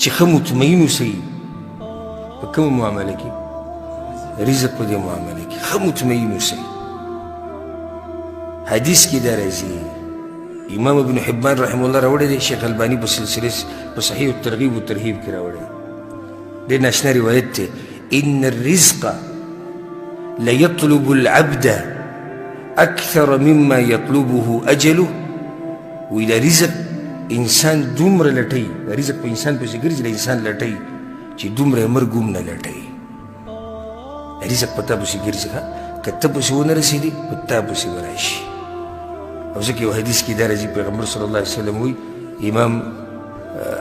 چې ښه مطمئن اوسئ په کومه معامله کې؟ رزق په دې معامله کې ښه مطمئن اوسئ. حدیث کې دا راځي، امام ابن حبان رحمه الله راوړی دی، شیخ الباني په سلسله په صحیح الترغیب والترهیب کې راوړی، ډېر ناشنا روایت دی. ان الرزق ليطلب العبد اکثر مما يطلبه اجله. وایي دا رزق انسان دومره لټوي، دا رزق په انسان پسې ګرځي، دا انسان لټوي چې دومره یې مرګ هم نه لټوي. رزق په تا پسې ګرځي، ښه که ته پسې ونه رسېدې په تا پسې به راشي. او ځکه یو حدیث کې دا راځي، پیغمبر صلی الله علیه وسلم وایي، امام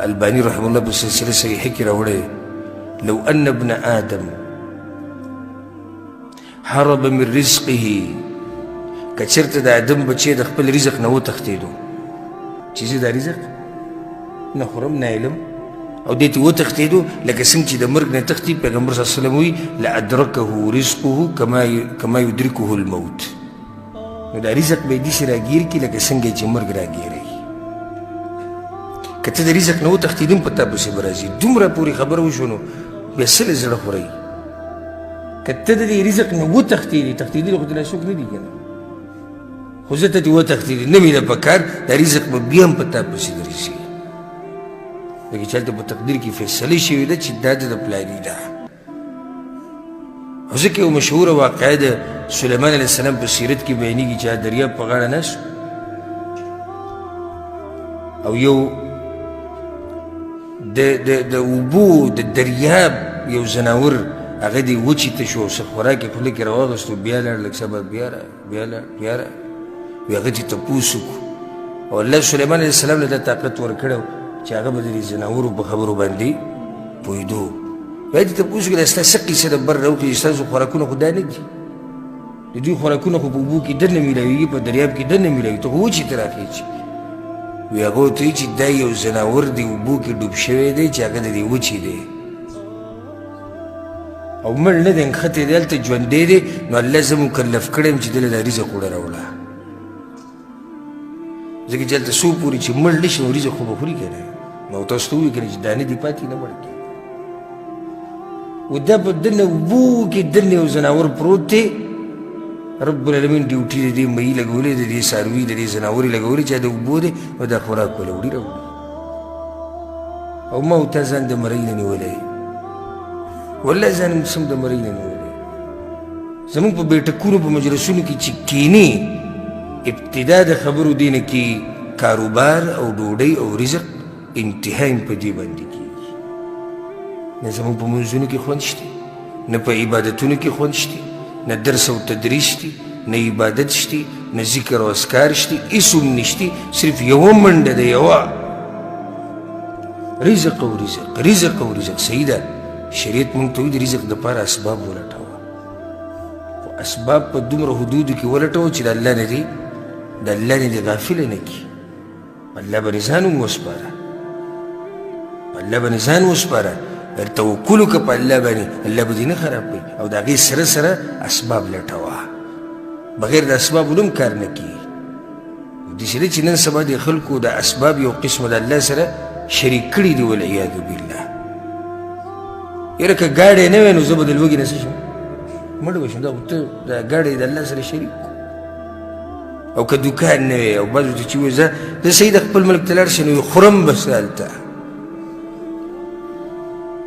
الباني رحمه الله په سلسله صحیحه کې راوړی، لو ان ابن آدم هرب من رزقه، که چېرته د آدم بچی د خپل رزق نه وتښتېدو، چې زه دا رزق نه خورم نه علم، او دې ته وتښتېدو لکه څنګه چې د مرګ نه تښتي، پیغمبر صلی الله علیه وسلم وایي لادرکه رزقه کما یدرکه الموت. نو دا رزق به یې داسې راګیر کړي لکه څنګه چې مرګ راګیروي. که ته د رزق نه وتښتېدم په تا پسې به راځي. دومره پورې خبره وشو نو بیا څه له زړه خورئ. که ته د دې رزق نه وتښتېدې، تښتېدلي خو لا څوک نه دي که نه، خو زه ته ترې وتښتېدې، نه مې ده په کار، دا رزق به بیا هم په تا پسې درځي، ځکه چې هلته په تقدیر کې فیصله شوې ده چې دا د پلاني ده. او ځکه یو مشهوره واقعه د سلیمان علیه السلام په سیرت کې بیانېږي چې دریاب په غاړه ناست او یو د د د اوبو د دریاب یو ځناور هغه دې وچې ته شو، څه خوراک یې خوله کې راواغستو، بیا لاړ، لږ سبا بیا راغی، بیا لاړ، بیا راغی. وي هغه چې تپوس وکړو، او الله سلیمان علیه السلام له دا طاقت ورکړی چې هغه به د دې ځناورو په خبرو باندې پوهېدو. بیا دې تپوس وکړو، دا ستا څه قیصه ده بر راوخېژي، ستاسو خوراکونه خو دا نه دي، د دوی خوراکونه خو په اوبو کې دننه میلاویږي، په دریاب کې دننه میلاویږي، ته خو وچې ته راخېژي. وي هغه ورته وایي چې دا یو ځناور دی اوبو کې ډوب شوی دی چې هغه د دې وچې دی او مړ نه دی، نښتی دی، هلته ژوندی دی، نو الله زه مکلف کړی یم چې ده له دا رزق وړه راوړه، ځکه چې هلته څو پورې چې مړ نه شي نو رزق خو به خوري که نه. نو تاسو ته ووایي که نه چې دانه دې پاتې نه مړ کړي. و دا په دنه اوبو کې دنه یو ځناور پروت دی، رب العالمین ډیوټي د دې مئی لګولې، د دې څاروي د دې ځناورې لګولې چې د اوبو دی او دا خوراک وله وړي راوړي. او ما او تا ځان د مرۍ نه نیولی، والله ځان مې سم د مرۍ نه نیولی. زموږ په بیټکونو په مجلسونو کې چې کینی، ابتدا د خبرو دې نه کېږي، کاروبار او ډوډۍ او رزق انتها هم په دې باندې کېږي. نه زموږ په منځونو کې خوند شته، نه په عبادتونو کې خوند شته، نه درس او تدریس شته، نه عبادت شته، نه ذکر او اذکار شته، هېڅ هم نشته، صرف یوه منډه ده، یوه رزق او رزق، رزق او رزق. صحیح ده، شریعت موږ ته وایي د رزق دپاره اسباب ولټوه، خو اسباب په دومره حدودو کې ولټوه چې د الله نه دې د الله نه دې غافله نه کړي. الله باندې ځان هم وسپاره، په الله باندې ځان وسپاره، توکل وکړه په الله باندې، الله به دې نه خراب کړي. او د هغې سره سره اسباب لټوه، بغیر د اسبابو نه هم کار نه کېږي. داسې ده چې نن سبا د خلکو د اسباب یو قسم د الله سره شریک کړي دي، والعیاذ بالله. یاره که ګاډی نه وی نو زه به د لوږې نه څه شم، مړ به شم. دا خو ته دا ګاډی د الله سره شریک. او که دوکان نه وي او بعضو ته چې وایي ځه زه صحیح د خپل ملک ته لاړ شم، نو خورم به څه، هلته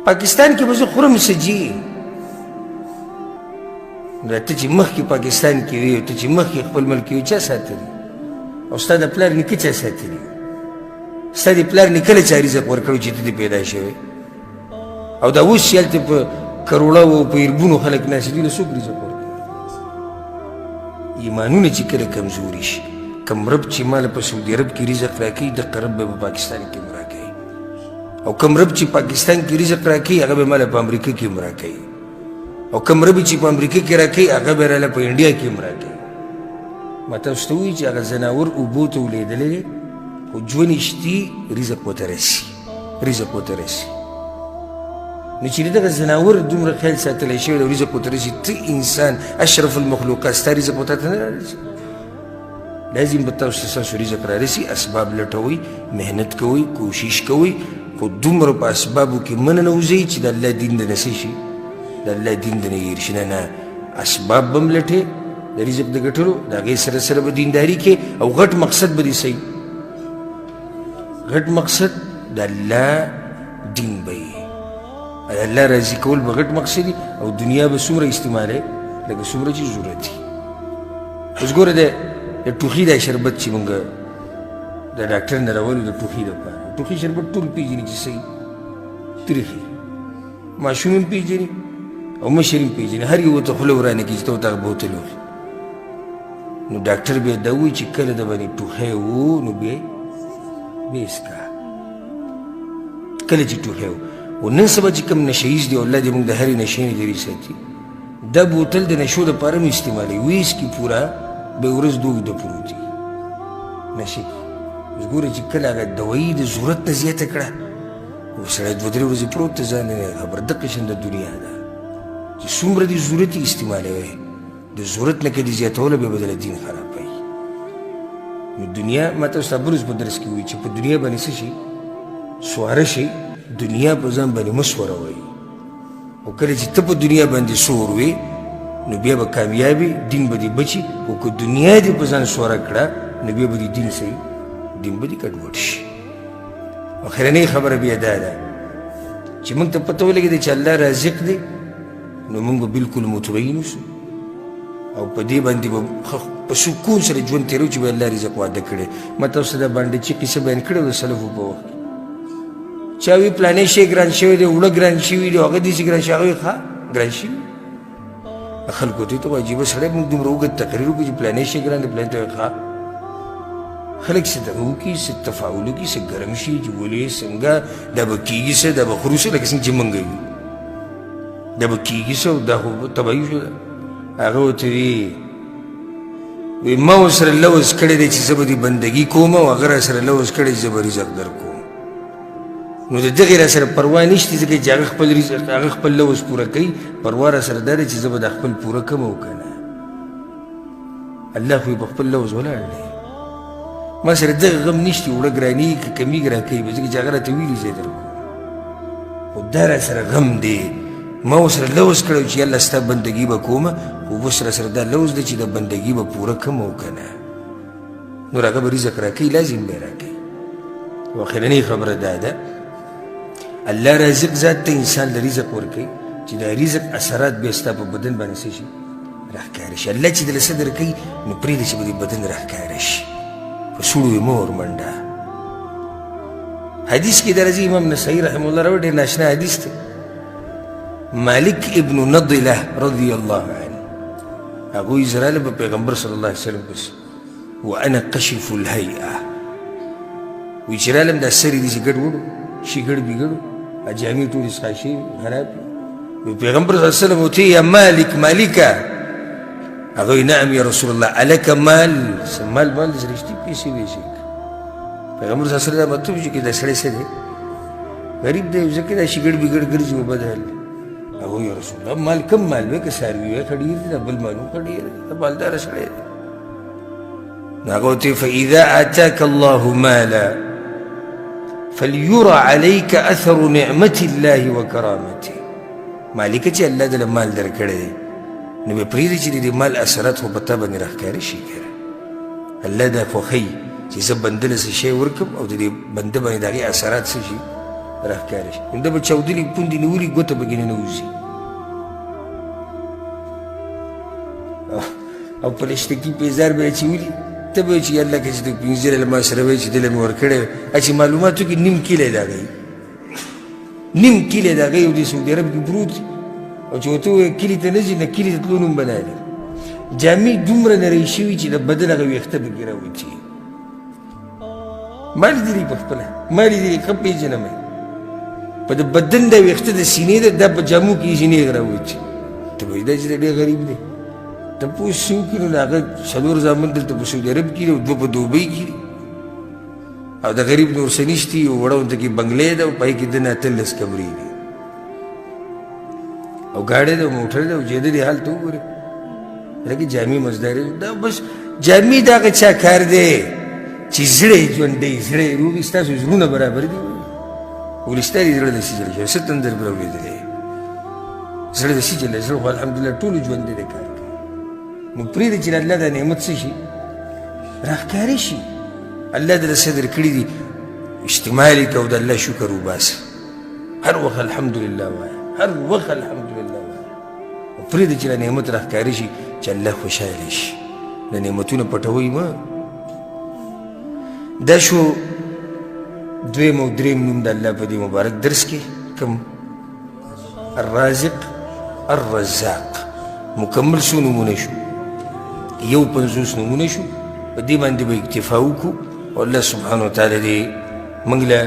پاکستان کې به زه خورم څه جي. نو ته چې مخکې پاکستان کې وي او ته چې مخکې خپل ملک کې وي، چا ساتلی؟ او ستا د پلار نیکه چا ساتلی؟ ستا د پلار نیکه له چا رزق ورکړو چې ته دې پیدا شوی؟ او دا اوس چې هلته په کروړو او په اربونو خلک ناست دي، له څوک رزق ورکوي؟ ایمانونه چې کله کمزوري شي، کوم رب چې ما له په سعودي عرب کې رزق راکوي، دقه رب به په پاکستان کې هم راکوي، او کوم رب چې پاکستان کې رزق راکوي، هغه به ما له په امریکا کې هم راکوي، او کوم رب چې په امریکا کې راکوي، هغه به راله په انډیا کې هم راکوي. ما تاسو ته ووایي چې هغه ځناور اوبو ته ولېدلی دی، خو ژوند یې شتي، رزق ورته رسي، رزق ورته رسي. نو چې دغه ځناور دومره خیال ساتلی شوی دی، رزق ورته رسي، ته انسان اشرف المخلوقات، ستا رزق ورته ته نه رارسي. لازم به تاسو ته ستاسو رزق رارسي. اسباب لټوئ، محنت کوئ، کوشش کوئ. خو دومره په اسبابو کې مه ننوځئ چې د الله دین د نه څه شي، د الله دین د نه هېر شي. نه نه، اسباب به هم لټې د رزق د ګټلو، د هغې سره سره به دینداري کې، او غټ مقصد به دې څه وي؟ غټ مقصد د الله دین به وي. الله راضي کول به غټ مقصد وي، او دنیا به څومره استعمالوي لکه څومره چې ضرورت وي. اوس ګوره د ټوخي دا شربت چې مونږ د ډاکټر نه راولو د ټوخي دپاره، ټوخي شربت ټول پېژني چې څه وي، تریخ وي، ماشوم هم پېژني او مشر هم پېژني، هر یو ته خوله ورانه کړي چې ته ورته هغه بوتل وخوري. نو ډاکټر بیا دا وایي چې کله د باندې ټوخی و نو بیا یې څکه، کله چې ټوخی و. او نن سبا چې کوم نشه ییز دی، الله دې موږ د هرې نشې نه لرې ساتي، دا بوتل د نشو دپاره هم استعمالوي، ویې څکي پوره، بیا ورځ دوه اوږده پروت وي نشه کې. اوس ګوره چې کله هغه دوایي د ضرورت نه زیاته کړه، او سړی دوه درې ورځې پروت دی، ځان نه خبر. دقه شان د دنیا ده چې څومره دې ضرورت یې استعمالوي، د ضرورت نه که دې زیاتوله بیا به د دین خرابوي. نو دنیا ما تاسو ته بل ورځ په درس کې ووایي چې په دنیا باندې څه شي سواره شي، دنیا په ځان باندې مه سوروئ. او کله چې ته په دنیا باندې سور وې نو بیا به کامیاب وې، دین به دې بچي. خو که دنیا دې په ځان سوره کړه نو بیا به دې دین څه وي، دین به دې ګډوډ شي. اخرنۍ خبره بیا دا ده چې موږ ته پته ولګېده چې الله رازق دی، نو موږ به بالکل مطمئن اوسو او په دې باندې به په سکون سره ژوند تېرو چې به الله رزق واده کړی. ما تاسو ته د بانډچي قصه بیان کړې وه د سلفو په وخت کې. چا وي پلانی شی ګران شوی دی، اوړه ګران شوي دي، هغه داسې ګران شوي، هغه وایي ښه ګران شوي. خلکو ته ته عجیبه سړی، موږ دومره اوږد تقریر وکړو چې پلانی شی ګران دی، پلانی ته وایي ښه. خلک څه دغه وکړي، څه تفاعل وکړي، څه ګرم شي چې ولې څنګه دا به کېږي، څه دا به خورو څه، لکه څنګه چې موږ یو دا به کېږي څه، دا خو تباهي شو ده. هغه ورته وي ما ورسره لوظ کړی دی چې زه به دې بندګي کوم، او هغه راسره لوظ کړی چې زه به رزق در کوم. نو د دغې را سره پروا نشته، ځکه چې هغه خپل رزق، هغه خپل لوظ پوره کوي. پروا را سره دا ده چې زه به دا خپل پوره کوم او که نه. الله خو یې په خپل لوظ ولاړ دی. ما سره دغه غم نشته اوړه ګرانېږي که کمېږي راکوي به، ځکه چې هغه راته ویلي زه یې در کوم. خو دا را سره غم دی، ما ورسره لوظ کړی چې الله ستا بندګي به کوم، خو اوس را سره دا لوظ دی چې د بندګي به پوره کوم او که نه. نور هغه به رزق راکوي، لازم به یې راکوي. او اخرنۍ خبره دا ده، الله رازق ذات ته انسان له رزق ورکوي چې دا رزق اثرات بیا ستا په بدن باندې څه شي راښکاره شي. الله چې دله څه درکوي نو پرېږده چې په دې بدن راښکاره شي، په سوړو یې مه ورمنډه. حدیث کې دا راځي، امام نسايي رحمه الله راوړی، ډېر ناشنا حدیث دی. مالک ابن نضله رضی الله عنه هغوی زه راغلم په پیغمبر صلی الله علیه وسلم پسې، وانا قشف الهیئه، وایي چې رالم دا سر یې داسې ګډ وډو، شیګړ بیګړو، جامې ټولې څخه شوې خرابې. وایي پیغمبر صلی الله علیه وسلم ورته یا مالک مالکه، هغه وایي نعم یا رسول الله، الک مال؟ څه مال مال دې سره شته، پیسې ویسې. پیغمبر صلی الله علیه وسلم دا مطلب چې دا سړی څه دی، غریب دی، ځکه دا شیګړ بیګړ ګرځي وبدل. هغه وایي یا رسول الله مال کم مال وی که څاروي وی ښه ډېر دي، دا بل مال هم ښه ډېر دی، دا مالداره سړی دی. هغه ورته فإذا آتاك الله مالا فليرى عليك أثر نعمة الله وكرامته. مالکه چې الله دله مال درکړی دی نو بیا پرېږده چې د دې مال اثرات خو په تا باندې راښکاره شي که نه. الله دا خوښوي چې زه بنده له څه شی ورکړم او د دې بنده باندې د هغې اثرات څه شي راښکاره شي. نو ده به چاودلي پوندې نیولي ګوته پکې ننوځي او پلستیکي پیزار به یې اچولي. ته به چې الله که چې د پنځه له ما سره وایي چې دله مې ورکړی وی، چې معلوماتو کې نیم کلی د هغه نیم کلی د هغه یو د سعودي عرب کې پروت دی، او چې ورته ووایې کلي ته نه ځي، نه کلي ته تلو نوم به نه لري. جامې دومره نرۍ شوي چې د بدن هغه ویښته پکې راوتي. ما لیدلي په خپله، ما لیدلي، ښه پېژنم یې. په د بدن دا ویښته د سینې ده، دا په جامو کې یې نېغ راوتي. ته به وایې دا چې ډېر غریب دی. تپوس چې وکړي نو د هغه څلور زامن دلته په سعودي عرب کې دي او دوه په دوبۍ کې دي، او د غریب نور څه نشتي. یو وړه غونډه کې بنګلې ده او په هغې کې دننه 18 کمرې دي او ګاډی ده او موټر ده او جیده دی. هلته وګورئ لکه جامې مزداري دا بس جامې د هغه چا کار دی چې زړه یې ژوندی، زړه یې روغ وي. ستاسو زړونه برابر دي؟ ولې ستا دې زړه داسې جلې شوی؟ څه تندر پرې اورېدلی؟ زړه داسې جلې، زړه خو الحمدلله ټولو ژوندی دی، کار کوي. نو پرېږده چې د الله دا نعمت څه شي، راښکاره شي. الله درله څه درکړي دي، استعمال یې کړه او د الله شکر وباسه. هر وخت الحمدلله وایه، هر وخت الحمدلله وایه، او پرېږده چې دا نعمت راښکاره شي چې الله خوشحاله شي. دا نعمتونه پټوئ مه. دا شو دویم او دریم نوم د الله په دې مبارک درس کې، کوم؟ الرازق الرزاق. مکمل څو نومونه شو؟ 51 نومونه شو. په دې باندې به اکتفا وکړو او الله سبحانه وتعالی دې موږ له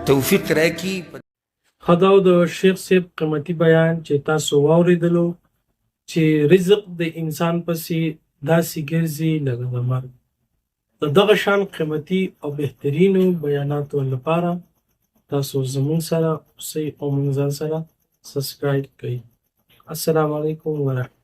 توفیق راکړي. ښه دا و د شیخ صیب قیمتي بیان چې تاسو واوریدلو چې رزق د انسان پسې داسې ګرځي لکه د مرګ. د دغه شان قیمتي او بهترینو بیاناتو لپاره تاسو زموږ سره اوسئ او موږ ځان سره سبسکرایب کړئ. السلام علیکم ورحمت.